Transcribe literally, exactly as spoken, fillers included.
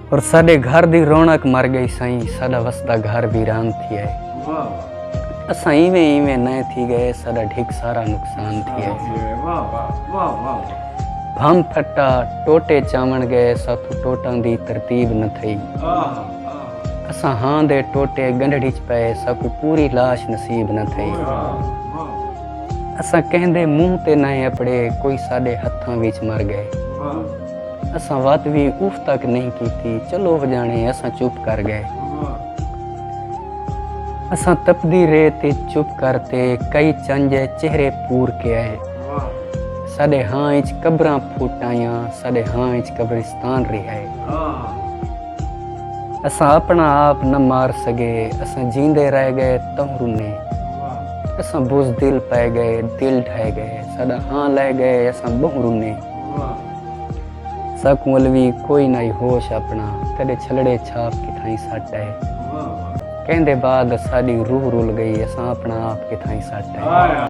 اور ساݙے گھر دی رونق مر ڳئی سائیں، ساݙا وسدا گھر ویران تھیا ہے۔ اساں ایویں ایویں نئیں تھی ڳئے، ساݙا ڈھڳ سارا نقصان تھیا ہے۔ بھم پھٹا، ٹوٹے چاوݨ ڳئے، ساتھوں ٹوٹاں دی ترتیب نہ تھئی۔ اساں ہاں دے ٹوٹے ڳنڈھڑی چ پئے، ساکوں پوری لاش نصیب نہ تھئی۔ اساں کہیں دے منہ تے نئیں اپڑے، کوئی ساݙے ہتھاں وچ مر ڳئے۔ اساں وت وی اف تک نہیں کیتی، چلو وڄاݨے اساں چپ کر ڳئے۔ اساں تپدی ریت تے چپ کر تے کئی چنج چہرے پور کے آئے۔ ساݙے ہاں اچ قبراں پھٹ آئیاں، ساݙے ہاں اچ قبرستان رہائے۔ اساں اپݨا آپ نہ مار سڳے، اساں جیندے رہ ڳئے تہوں رنے۔ اساں بزدل پئے ڳئے، دل ڈھہہ ڳئے، ساݙا ہاں لہہ ڳئے، اساں ٻہوں رنے۔ ساکوں الوی کوئی نائی ہوش اپݨا، تیݙے چھلڑے چھاپ کتھائیں سٹ آئے۔ کہیں دے بعد ساݙی روح رل ڳئی، اساں اپݨا آپ کتھائیں سٹ آئے۔